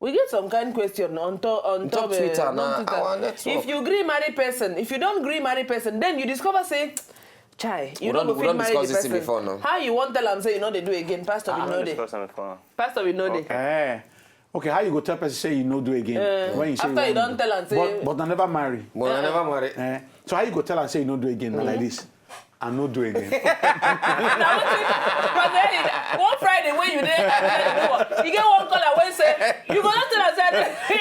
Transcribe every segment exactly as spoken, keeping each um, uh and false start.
You get some kind question on top on top, Twitter uh, na, Twitter. Our network. If you gree marry person, if you don't gree marry person, then you discover say, chai, you We don't don- go we fit don marry discuss the this thing person. Before now. How you wan tell am say you no dey do again? Pastor, we Ah. no Don't dey. Discuss am before. Pastor, we no dey. Eh, okay, how you go tell person say you no do again Eh, When you say after you wan don do? Tell am say- But, but I never marry. But I never marry. Eh, so how you go tell am say you no do again na like this? I no do again. But then, one Friday when you dey, you get one caller wey say you go not tell am say.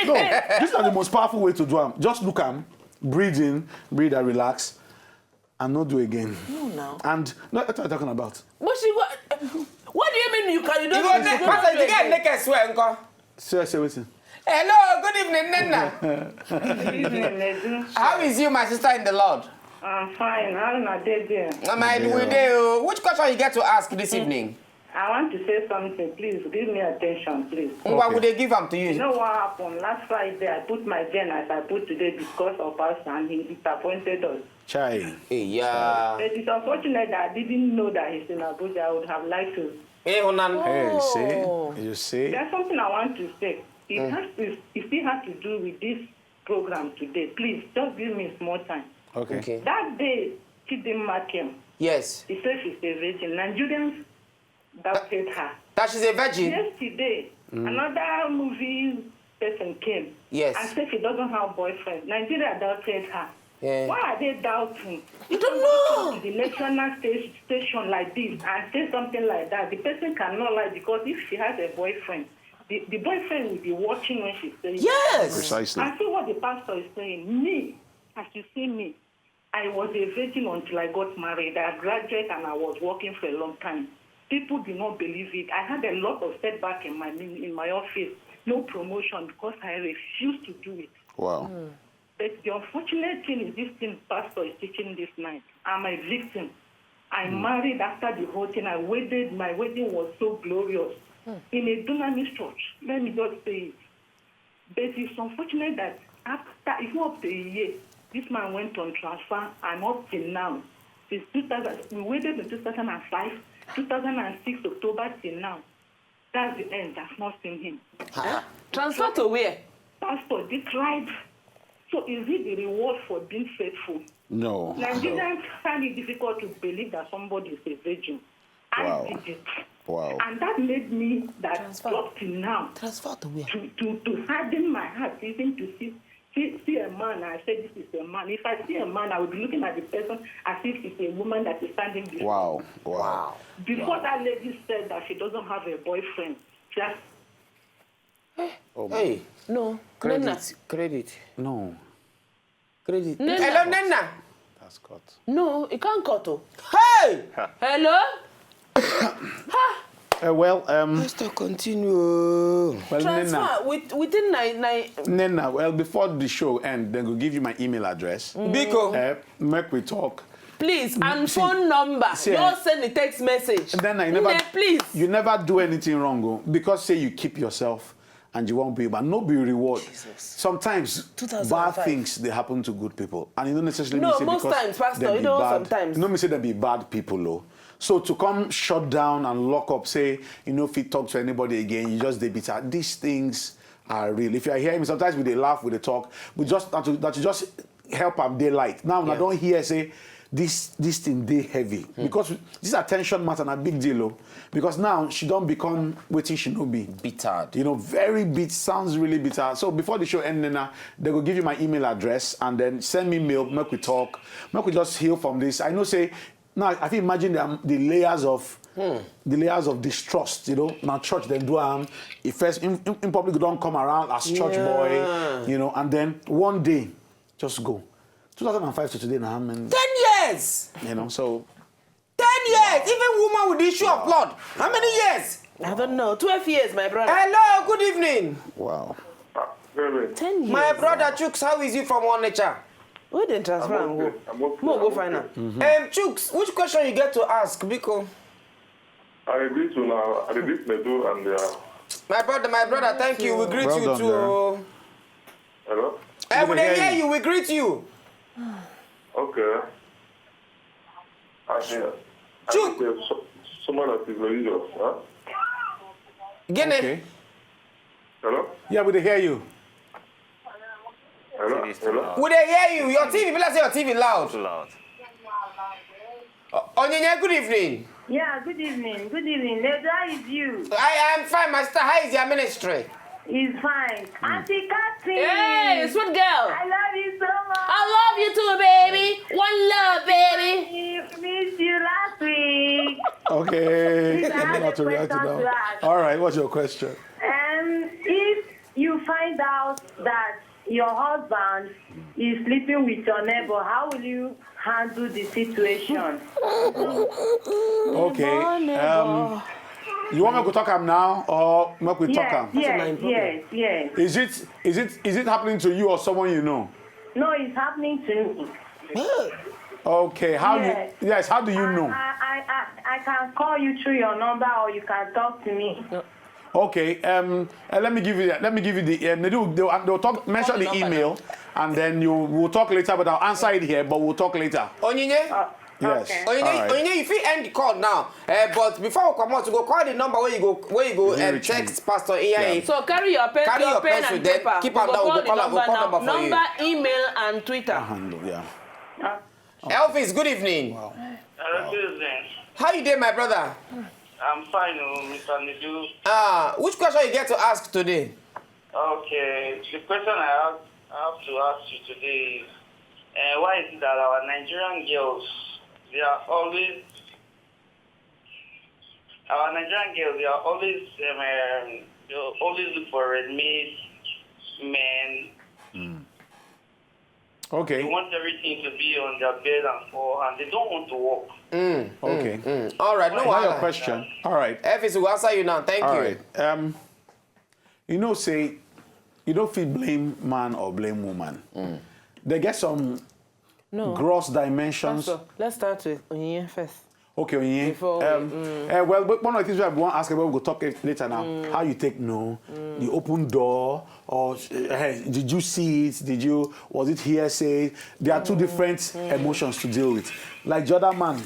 No, this is the most powerful way to do am. Just look am, breathe in, breathe and relax, and no do again. No, now. And no, that's what I'm talking about. But she go. What do you mean you can? You You don't. go You make go pastor do you get again? Naked swear nko. So I say, listen. Hello, good evening, Nenna. Good evening, Nedu. How is you, my sister in the Lord? I'm fine. How una dey there? Am I we dey o? Which question you get to ask this evening? I want to say something. Please give me attention, please. Ngwa, we dey give am to You you. Know what happened? Last Friday, I put my gen as I put today because of us, and he disappointed us. Chai. Hey, yeah. But it's unfortunate that I didn't know that he's in Abuja. I would have liked to. Hey, Onan. Hey, Oh. see? You see? There's something I want to say. It has to. It still has to do with this program today. Please just give me small time. Okay. Okay. That day, Chidinma came. Yes. He said she's a virgin. Nigerians doubted her. That she's a virgin. Yesterday, another movie person came Yes. and said she doesn't have boyfriend. Nigeria doubted her. Yeah. Why are they doubting? I don't know. The national station, station like this and say something like that, the person cannot lie because if she has a boyfriend, the, the boyfriend will be watching when she's saying. Yes. Precisely. I see what the pastor is saying. Me, as you see me, I was a virgin until I got married. I graduated and I was working for a long time. People did not believe it. I had a lot of setback in my in my office. No promotion because I refused to do it. Wow. But the unfortunate thing is this thing pastor is teaching this night. I'm a victim. I married after the whole thing. I waited. My wedding was so glorious in a dunamis church. Let me just say it. But it's unfortunate that after, it's not up to a year, this man went on transfer and up till now, since two thousand, we waited in two thousand five, two thousand six October till now. That's the end. I've not seen him. Transfer to where? Pastor, they tried. So is it the reward for being faithful? No. Nigerians find it difficult to believe that somebody is a virgin. I Wow. did it. Wow. And that made me that Transfer. Up till now, Transfer to where? To, to, to harden my heart, even to see, see, see a man, I said, "This is a man." If I see a man, I would be looking at the person as if it's a woman that is standing before. Wow. Wow. Before that lady said that she doesn't have a boyfriend, she has Oh, my. Hey, No. Nenna. Credit, credit, No. Credit. Nenna. Hello, Nenna. That's cut. No, it can't cut. Oh. Hey! Hello. Uh, well, um, Pastor, continue. Well, Transfer Nenna, with, within nine nine. Nenna, well, before the show end, then we'll give you my email address. Biko. Uh, make we talk. Please, and See, phone number. see, You eh, send the text message. And then I never, Nne, please. You never do anything wrong, oh, because say you keep yourself and you won't be, but no be reward. Sometimes bad things they happen to good people, and you don't necessarily No, mean say most because times, Pastor, they you be know, bad, sometimes. You know, me say they be bad people, oh. So to come shut down and lock up, say you know, if you talk to anybody again, you just dey bitter. These things are real. If you are hearing me, sometimes we dey laugh, we dey talk, we just that to, that to just help am dey light. Now, I don't hear say this this thing dey heavy because this attention matter na big deal, oh. Because now she don't become wetin she no be. Bittered. You know, very bit sounds really bitter. So before the show end, Nena, they go give you my email address and then send me mail. Make we talk. Make we just heal from this. I know say now I fit imagine the, the layers of the layers of distrust. You know, now church then do am. If first in, in, in public don't come around as church boy, you know, and then one day just go. two thousand five to today now, how many? Ten years. You know, so Ten years. Even woman with the issue of blood. How many years? I don't know. Twelve years, my brother. Hello, good evening. Wow. Very. Ten years. My brother Chuks, how is you from One Nature? Where they transfer I'm and okay. go? I'm okay. Mo go I'm find okay. am. Um, Chuks, which question you get to ask, Biko? I agree to now. I agree to Nedu and uh, My brother, my brother, thank you. We greet Well you done, too. girl. hello. Eh, we We dey hear hear you. You. We greet you. Okay. I hear. I Chuck. think there's so, someone that is religious, huh? Gene. Okay. Hello. Yeah, we dey hear you. Hello? Hello? We dey hear you. Your T V, be like say your T V loud. Too loud. O- Onyinye, good evening. Yeah, good evening. Good evening. Nedu, how is you? I am fine, my sister. How is your ministry? It's fine. Auntie Catherine. Hey, sweet girl. I love you so much. I love you too, baby. One love, baby. I missed you last week. Okay. Please, I have Not a to react to question that. To ask. All right, what's your question? Um, if you find out that your husband is sleeping with your neighbor, how will you handle the situation? Okay. Um, you want me to talk am now or make we talk Yes, am? yes, yes, yes. Is it is it is it happening to you or someone you know? No, it's happening to me. Okay. How Yes. you? Yes. How do you I, know? I, I, I, I can call you through your number or you can talk to me. Okay. Um. uh, let me give you. Let me give you the. Um, they do. They'll, they'll talk. Mention the email, and then you. We'll talk later. But I'll answer it here. But we'll talk later. Onyinye. Uh, Yes. Okay. All Onyinye, right. Onyinye, you fit end the call now, uh, but before we comot, we go call the number where you go, where you go Very um, true. Text Pastor A I A. Yeah. So carry your pen, Carry your your pen pencil, and then paper. keep We am go down, we call go call the am, we number call now. Number for you. Number, email, and Twitter. Handle. Yeah. Elvis, good evening. Hello, good evening. How you doing, my brother? I'm fine, oh, Mister Nidu. Ah, which question you get to ask today? Okay, the question I have, I have to ask you today is, uh, why is it that our Nigerian girls, they are always, our Nigerian girls, they are always, um, um, they always look for ready-made men. They Okay. want everything to be on their bed and all, and they don't want to work. Okay. Mm. All right, no Now your wahala. Question. All right. Elvis will answer you now. Thank All you. Right. Um, you know, say you don't feel blame man or blame woman. They get some No. Gross dimensions. Pastor, let's start with Onyinye first. Okay, Onyinye. Before Um, we- eh, well, but one of the things I want to ask about, we go talk it later now. How you take no? The open door, or eh, did you see it? Did you? Was it hearsay? There are two different emotions to deal with. Like the other man,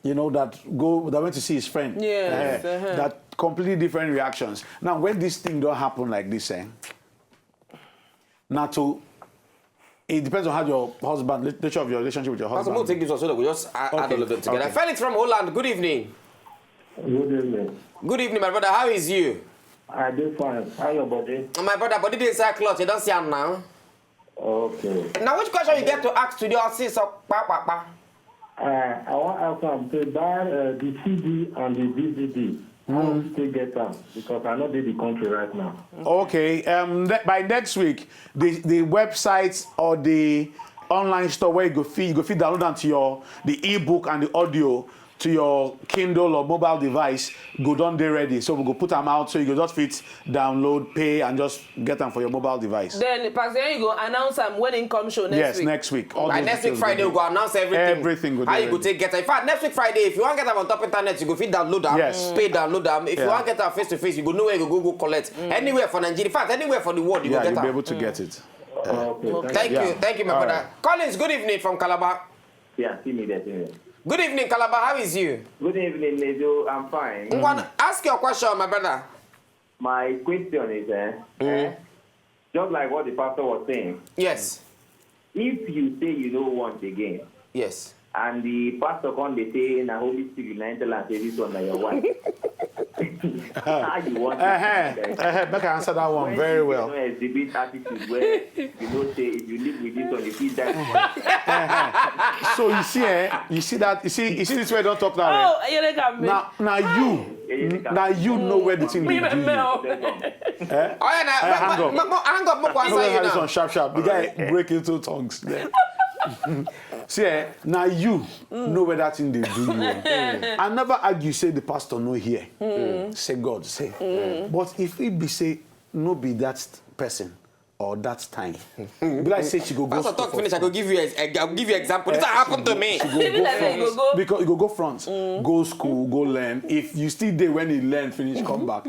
you know, that go that went to see his friend. Yes, Eh, uh-huh. That completely different reactions. Now, when this thing don't happen like this, eh? Now, to it depends on how your husband, the nature of your relationship with your Pastor, husband. we'll take this one so that we just add, add Okay, all of them together. Okay. Felix from Holland, good evening. Good evening. Good evening, my brother. How is you? I do fine. How your body? My brother, body dey inside cloth. You don't see him now. Okay. Now, which question you get to ask today? I'll see so pa pa pa. Uh, I want to ask am say buy uh, the C D and the D V D. How we take get am? Because I no dey the country right now. Okay. Um. Ne- by next week, the the website or the online store where you go fit you go fit download them to your the ebook and the audio to your Kindle or mobile device. Go down there ready. So we go put them out. So you go just fit download, pay, and just get them for your mobile device. Then Pastor, you go announce am when he come show next yes, week. Next week. All By those next week details Friday, go we go announce everything. Everything go How dey you go ready. Take get am? In fact, next week Friday, if you want get am on top internet, you go fit download am. Yes. Pay download am. If you Yeah. want get am face to face, you go know where you go go, go collect. Anywhere for Nigeria, in fact, anywhere for the world, you Yeah, go get you'll be am. Able to get it. Okay. Thank Yeah. you, thank you, my All brother. Right. Collins, good evening from Calabar. Yeah, see me there. See me. Good evening, Calabar. How is you? Good evening, Nejo. I'm fine. Ngwan, ask your question, my brother. My question is, eh, eh, just like what the pastor was saying, Yes. If you say you no want again, Yes. And the pastor come dey say na Holy Spirit na him tell am say this one na your wife. How you want to Uh-huh. Uh-huh. Make I answer that one very well. You know, exhibit attitude where you know say if you live with this one, you fit die. Uh-huh. So you see, eh? You see that? You see, you see this way don't talk that Oh, way. you look at me. Now, now you, now you know where the thing Me, dey do me, you. me, oh. Oh yeah, now Eh, hang mo- up. mo- mo- hang up, mo- mo- Hold answer on, you how this now. One sharp, sharp. The guy break into tongues there. See, eh, now you know where that thing dey do you. I never argue say the pastor no hear. Say God say. But if it be say no be that person or that time, be like say she go go Pastor school talk for finish. I go give you. A, I go give you example. This Eh, happened to she me. go, she go Be go like front you go go- because you go go front, go school, go learn. If you still dey when you learn finish, come back.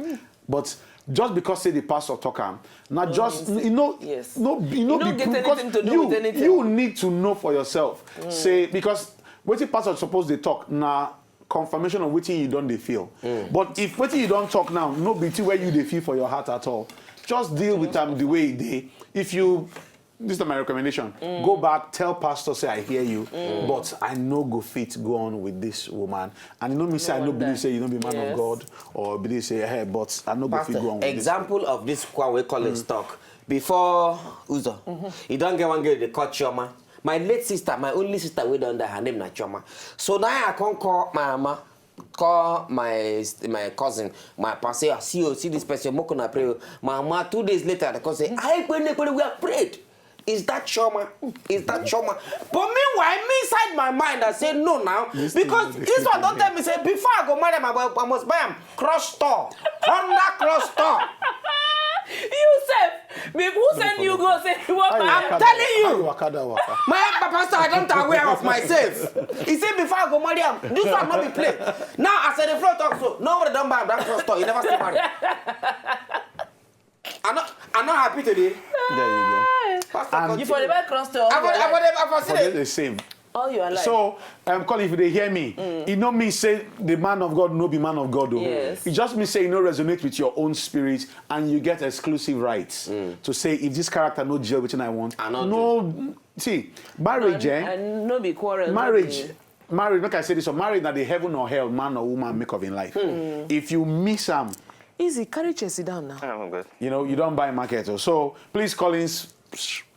But just because say the pastor talk am, now just you know, Yes. no, you You know, don't be get proof, 'cause anything to do you, with anything. You need to know for yourself. Say because wetin pastor suppose dey talk na confirmation of wetin you don dey feel. But if wetin you don talk now no be thing wey you dey feel for your heart at all, Just deal with am the way e dey. If you, this is my recommendation. Go back, tell pastor say I hear you, but I no go fit go on with this woman. And you know me say I no believe say you no be man of God or believe say, hey, but I no go fit go on with this. Example of this kwa wey Collins talk. Before Uzo, you don get one girl dey call Chioma. My late sister, my only sister wey don die, her name na Chioma. So now I come call my mama, call my my cousin, my pastor, see, oh, see this person, make una pray. My mama, two days later, they come say, I pray, pray, we have prayed. Is that Chioma? Is that Chioma? But meanwhile, me inside my mind, I say no now. Because this one don't tell me, say, before I go marry my wife, I must buy am cross store. Honda cross store. You sef, who send you go say you wan marry? I'm telling you. My pastor, I don't aware of myself. He said before I go marry am, this one no be play. Now, as I dey flow talk so, nobody don buy am that cross store. You never still marry. I'm not, I'm not happy today. There you go. Pastor, You for the buy cross store. I for, I for, I for But they the same. All your life. So, um, Colin, if they hear me, it no mean say the man of God no be man of God, though. Yes. It just means say you no resonate with your own spirit, and you get exclusive rights to say if this character no gel wetin I want. I no No, see, marriage, eh? And no be quarrel. Marriage, marriage. Make I say this: so marriage na the heaven or hell man or woman make of in life. If you miss am, Easy, carry chair sit down now. I'm good. You know, you don't buy market. Oh. So please, Collins,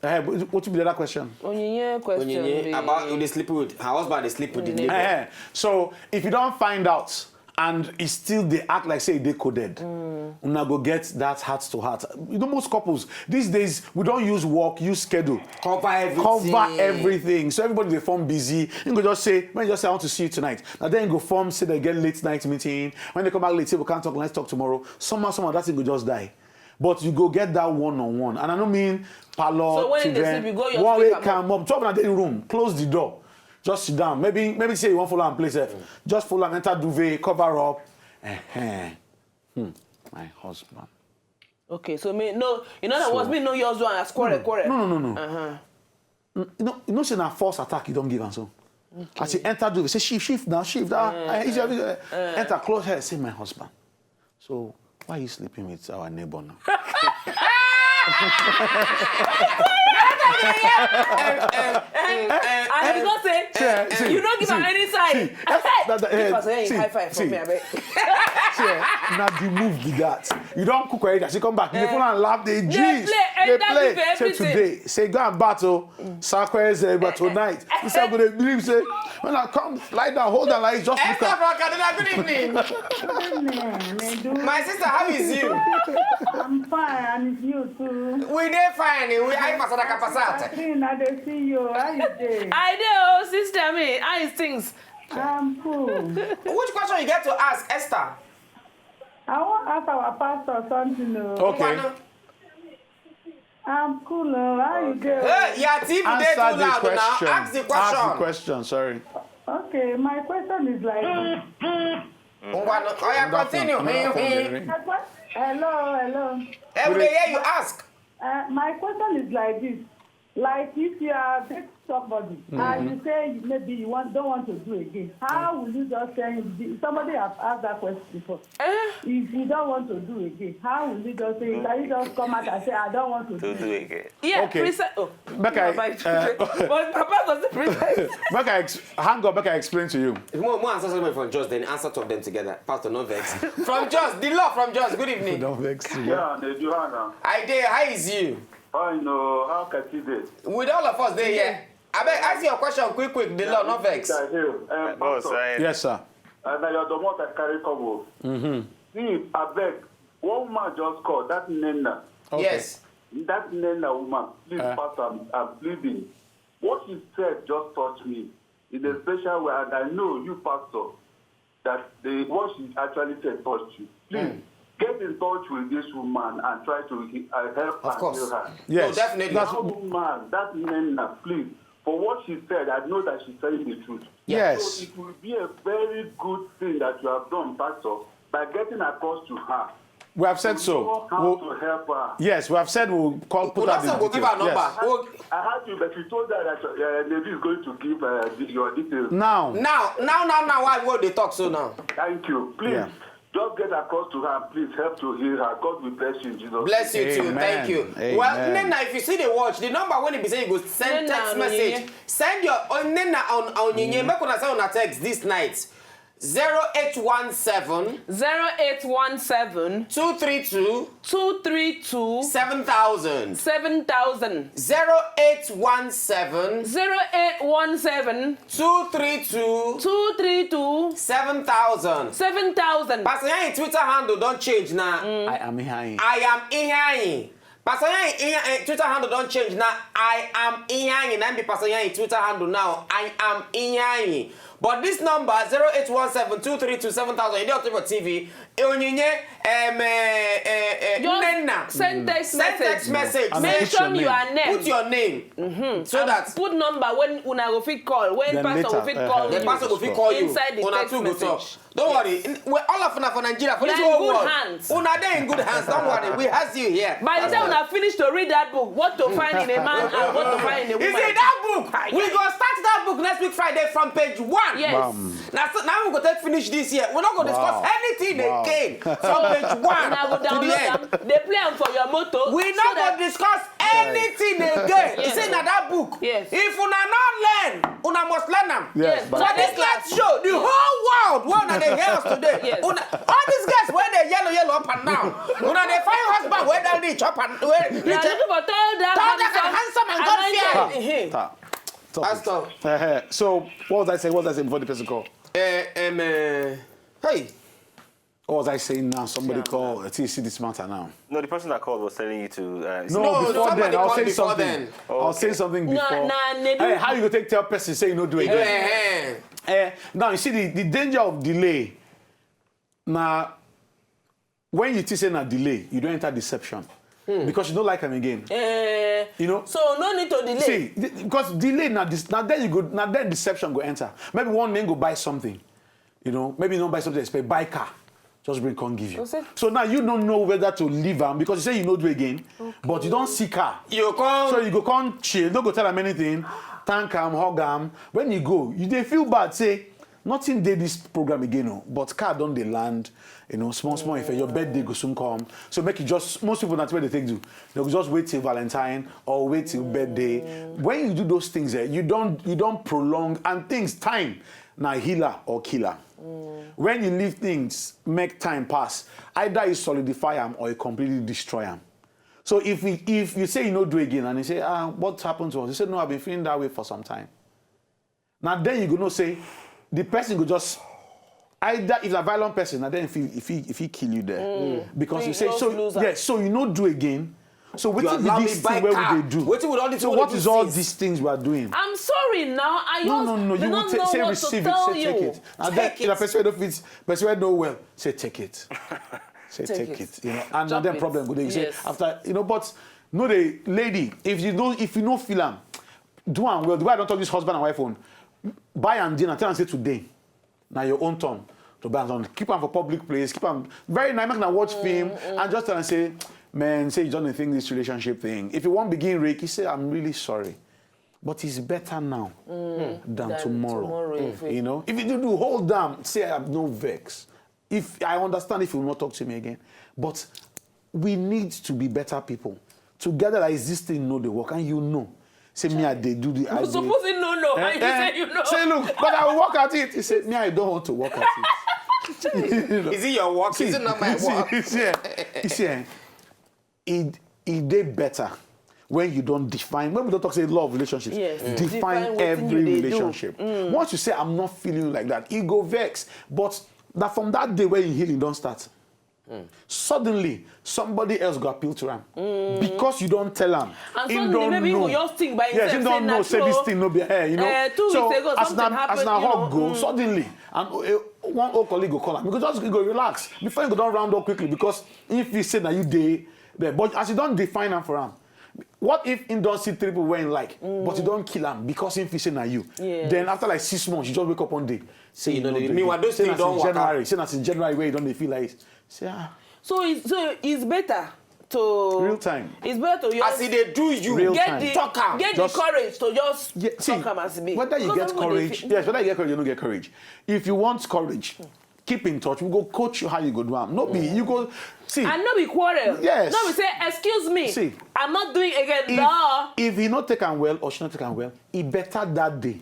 eh, what would be the other question? Onyinye question. Onyinye, be- about you dey sleep with her husband, dey sleep with the neighbor. Eh, so if you don't find out and e still dey act like say e dey coded, una go get that heart to heart. You know, most couples these days, we don't use work, use schedule. Cover everything. Cover everything. So everybody dey form busy. You go just say, when you just say, I want to see you tonight. Now then you go form, say they get late night meeting. When they come back late, say we can't talk, let's talk tomorrow. Somehow, somehow that thing go just die. But you go get that one on one. And I don't mean parlor, So when they children. sleep, you go your One sleep way and come up, drop in the room, close the door. Just sit down. Maybe maybe say you want follow and play safe. Just follow and enter duvet, cover up. Eh-heh. Hmm. My husband. Okay, so me no. In other words, me no yours one as quarrel quarrel. No, no, no, no. Uh-huh. You know, you know, say na force attack you don't give am so. As you enter duvet, say shift, shift now, shift. Ah, eh, easy, easy, eh. Enter close here, say my husband. So why are you sleeping with our neighbor now? And you go say, See, you don't give see, am any side. See, eh, that- that- eh, If I say see, high five for see, me, abeg. see, eh, na the move be that. You don't cook already. As you come back, you dey follow and laugh, they gist, play, they enter play. duvet, Say everything. Today, say go and battle. Sakwe, but tonight, you say go dey believe say when I come, lie down, hold on, like just look Esther at. From Kaduna, good evening. Good evening, Medu. My sister, how is you? I'm fine, and you too. We dey fine. We are Pasada Kapasata. Catherine, I dey see you. How you dey? I dey, oh, sister, me. How is things? I'm cool. Which question you get to ask, Esther? I wan ask our pastor something o. Okay. I'm cool o. How you dey? Hey, your T V dey Answer too the loud now. Question. Ask the Ask the question. Question. Sorry. Okay, my question is like this. Ngwanu, oh yeah, continue. Another phone, another phone dey ring. My que- Hello, hello. Hey, we dey hear you ask. Uh, my question is like this. Like if you are dating somebody and you say maybe you want, don't want to do again, how will you just say if somebody have asked that question before? If you don't want to do again, how will you just say? Can you just come out and say I don't want to do To it? do again. Yeah, Okay. Precise. Oh, Make I, Baba, uh, but Papa was the precise. Make I ex- hang on, make I explain to you. More, more answer somebody from Jos, then answer two of them together. Pastor, no vex. From Jos, the law from Jos. Good evening. Don't vex you. Yeah, they do now. I dey. How is you? Fine o, how can you dey? With all of us dey here. Abeg, ask your question quick, quick. The law, no vex. I hear. Um, Boss, Pastor, I Yes, sir. uh, na your domot I carry come o. See, abeg, one woman just call, that Nena. Okay. Yes. That Nena woman, please, Uh. Pastor, I'm, I'm pleading. What she said just touched me in a special way, and I know you, Pastor, that the what she actually said touched you. Please get in touch with this woman and try to he- uh, help Of and course. Heal her. Yes. No, definitely. That's- That woman, that Nena, please, for what she said, I know that she's telling the truth. Yes. So it will be a very good thing that you have done, Pastor, by getting across to her. We have said so. Know how We'll- to help her. Yes, we have said we'll call. Put We'll out the also go give her details. number. Yes. We'll- I heard you, but you told her that uh, Navy is going to give uh, the- your details. Now. Now, now, now, now, why we dey talk so now? Thank you. Please, Yeah. Just get across to her, please help to heal her. God will bless you in Jesus' Bless you too. Amen. Thank you. Amen. Well, Nena, if you see the watch, the number when it be say you go send Nena, text no, message. yeah. Send your own Nena on on Nene. Make una send una text this night. zero eight one seven zero eight one seven two three two two three two seven thousand. seven thousand zero eight one seven zero eight one seven two three two two three two seven thousand. seven thousand. Pastor Yanyi Twitter handle don change na. I am Iheanyi. I am Iheanyi. Pastor Yanyi Ihe- eh, Twitter handle don change na. I am Iheanyi. Na im be Pastor Yanyi Twitter handle now. I am Iheanyi. But this number zero eight one seven two three two seven thousand. You dey on top of T V. Onyinye um, eh, eh, eh, Just Nena. Send text Send text message. Message. And Mention put your your name. name. Put your name so that Put number when una go fit call. When Then pastor go later, fit uh, call the you. Pastor go fit call you. Inside the Una text two go talk. Message. Don't worry. N- Well, all of una for Nigeria, for You this are in whole good world. hands. Una dey in good hands. Don't worry. We has you here. By the time una finish to read that book, What to Find in a Man and What to Find in a You Woman. See that book? We go start that book next week Friday from page one. Yes. Bam. Now, so now we go take finish this year. We no go discuss Wow. anything Wow. again from page one Una go to the download end. Them. They play them for your motor. We So no go that- discuss anything again. You Yes. See now that book. Yes. If una not learn, una must learn them. Yes, Yes, but So this next show, the whole world, one of the girls today, Yes. una, all these girls wear the yellow, yellow up and down. Una they find husband where they reach up and where You reach are looking for tall, dark, Tall, dark, and handsome and God anointed. fearing. Eh-heh. Ta- topic. Pastor. Eh, eh. So what was I saying? What was I saying before the person called? Uh, um, uh, hey. What was I saying now? Somebody called. I think you see this matter now. No, the person that called was telling you to. Uh, No, No, before somebody then, I was called saying before something. Then. I was saying something No, before. nah, they do- Hey, how you go take tell person say you no do it Eh, again? eh. Eh, now you see the, the danger of delay. Now, when you think say na delay, you don't enter deception because you don't like them again. Eh, You know. So no need to delay. See, th- because delay now, this now then you go now then deception go enter. Maybe one man go buy something, you know. Maybe you don't buy something, expect buy car, just bring come give you. Okay. So now you don't know whether to leave am because you say you no do again, but you don't see car. You come. So you go come chill, no go tell am anything, thank am, hug am. When you go, you dey feel bad, say nothing dey this program again, oh, but car don dey land, you know, small small. If your birthday go soon come, so make you just most people that's what they take do. They go just wait till Valentine or wait till birthday. When you do those things, eh, you don't you don't prolong and things time na healer or killer. When you leave things, make time pass. Either you solidify am or you completely destroy am. So if we, if you say you no do again and you say, ah, what happened to us? You say, no, I've been feeling that way for some time. Now then you go know say the person go just either if a violent person, now then if he if he if he kill you there because you You say just so lose am. Yes, so you no do again. So what You is allow this me buy thing where car. We dey do? Wetin we don do to So all what these is all things? These things we are doing? I'm sorry now. I No, just no, no. did You not will say, know say what receive to it, tell say you. Take it. And Take then, it. If a person wey no fit, person wey no well, say take it. Say Take take, it. it. You know, and Chop then it. Problem go dey. Say Yes. After, you know, but no, the lady, if you don't, if you no feel am, do am well. The way I don't talk this husband and wife own, buy am dinner, tell am say today, now your own turn to buy am something. Keep am for public place, keep am very nice, make am watch film, and just tell am say, man, say you don't think this relationship thing. If you want begin rake, you say, I'm really sorry. But it's better now than, Than tomorrow. Tomorrow, if we- You know, if you do, do hold down, say I have no vex. If I understand if you will not talk to me again, but we need to be better people. Together, like this thing, know the work, and you know. Say me, I dey do the. I You dey- supposing no no, and you Eh, say you know. Say look, but I will work at it. He said, me, I don't want to work at it. You know? Is it your work? Is it not my You see, work? You see, eh, you see, eh, it it dey better when you don't define. When we don't talk say law of relationships, Yes. define, Define wetin every you dey do. Relationship. Once you say I'm not feeling like that, it go vex. But that from that day when you healing don't start. Suddenly, somebody else go appeal to am because you don't tell am. And He suddenly, don't maybe he know. will just think by Yes, he himself, don't say, know. "Na Say this true. Thing no be. Eh, you know. Eh, two So weeks ago, as something na, as happened, na you hug know, go, mm. Suddenly, and uh, one old colleague go call am. He go just go relax before he go don round up quickly because if he say na you dey there, but as you don't define am for am, what if he don't see three people wey he like, but you don't kill am because if he say na you? Yes. Then after like six months, you just wake up one day. Say You know, no the- dey meanwhile, again. those Say things na don since waka. January. Say na since January where you don't dey feel like. Say ah. So it's so it's better to Real time. It's better to As e dey do you, Real get time. the Talk am. get Just- the courage to just Yeah, see, talk am as e be. Whether you Because get some people dey courage, feel- yes, whether you get courage, you no get courage. If you want courage, Keep in touch. We go coach you how you go do am. No be you go see. And no be quarrel. Yes. No be say, "Excuse me, See. I'm not doing again." If, No. if he not take am well or she not take am well, e better that day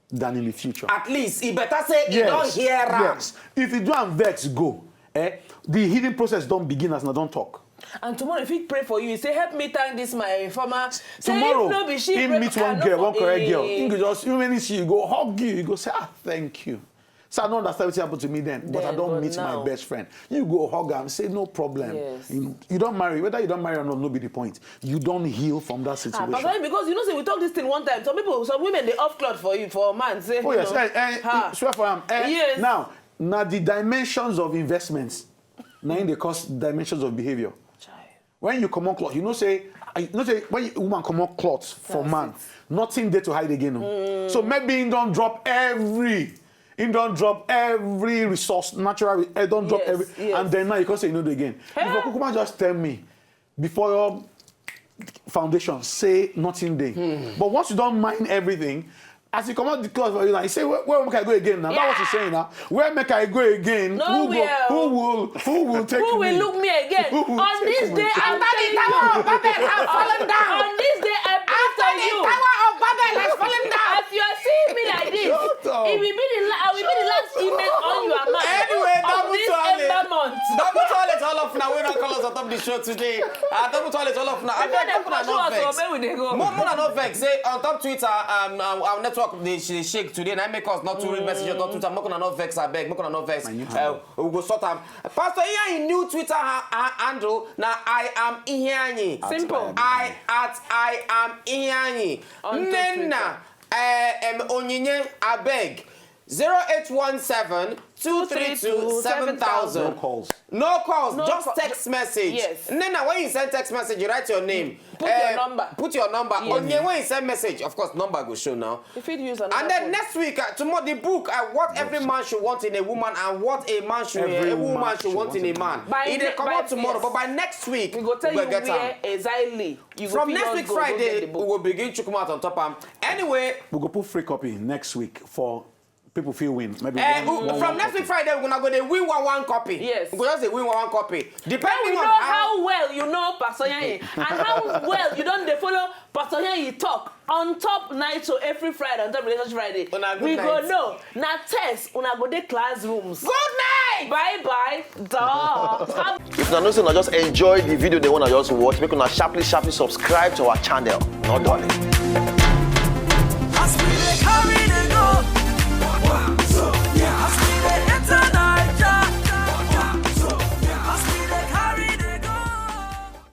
than in the future. At least e better say e Yes. don hear am. Yes. If you do am vex, go. Eh? The healing process don begin as una don talk. And tomorrow, if he pray for you, he say, "Help me thank this my former." Say, Tomorrow, if no be she, he pray- meet I one no girl, for- one correct girl. Eh. He go just, you many see, you go hug you, you go say, "Ah, thank you." So I don't understand what happened to me then, but I Then, don't but meet now. my best friend. You go hug am, say, "No problem." Yes. You, you don't marry, whether you don't marry or not, no be the point. You don't heal from that Ah, situation. Pastor, because you know, say we talk this thing one time. Some people, some women, they off cloth for you, for a man. Say, Oh you yes, know, eh, eh, ha. Swear for am. Eh, Yes. Now, now the dimensions of investments, now in the cost dimensions of behavior. When you come on cloth, you know say, I you know say when a woman come on cloth for That's man, it. Nothing there to hide again. No. So maybe he don't drop every, he don't drop every resource, natural, eh, don't drop Yes, every, yes. And then now you can say you know the again. Before Kukuma just tell me, before your foundation, say nothing there. But once you don't mind everything, as you come out the cloth for you now, you say, "Where, where make I go again now?" That's what she's Yeah. Saying now. "Where make I go again? Who, go, Nowhere. who will, who will take Who me? will look me again? Who will On this take day, me?" I'm After the telling Tower you. of Babel has fallen down. On this day, I pray After for the you. Tower of Babel has fallen down. As you are seeing me like this, Shut up. it will be the la- I will be the last email on your mouth. Anyway, Of double this toilet. Ember month. Double toilet all of now. We don't call us on top the show today. Uh, double toilet all of now. I Before beg, they make una control no us, vex. where we dey go? Mo- Make una no vex. Say on top Twitter, um, our, our network they, they shake today. And I make us not to read message on top Twitter. Make una no vex. I beg. Make una no vex. My new Uh, we go sort am. Pastor Ian new Twitter ha- ha- handle. Now I am Iheanyi. Simple. I at I am Iheanyi. On top Nena, uh, um, Onyinye, I beg. zero eight one seven, two three two, seven thousand. No calls. No calls, No just call- text message. Yes. Nena, when you send text message, you write your name. Put your number. Put your number. Yes. Onye, when you send message, of course, number go show now. If you use another And then phone. Next week, uh, tomorrow, the book, uh, What Every Man Should Want in a Woman and What a Man Should, Every a woman Woman Should Should Want Want in a in a Man. By It ne- dey come by- out tomorrow, yes. But by next week, We go tell we you get am. Where exactly. You go From fit next just week go, go get Friday, the we book. Will begin to come out on top. Am anyway, We go put free copy next week for people feel win. Maybe Eh, one, who- one, from one next copy. Week Friday, we're gonna go they win one one copy. Yes. We go just they win one one copy. When Depending we on know how. How well you know Pastor Yanyi and how well you don't dey follow Pastor Yanyi talk on top night show every Friday on top Relationship Friday. Una good We go night. Know na test una go dey classrooms. Good night. Bye bye. Duh. If una know say una just enjoy the video they wanna just watch, make una sharply sharply subscribe to our channel. No darling.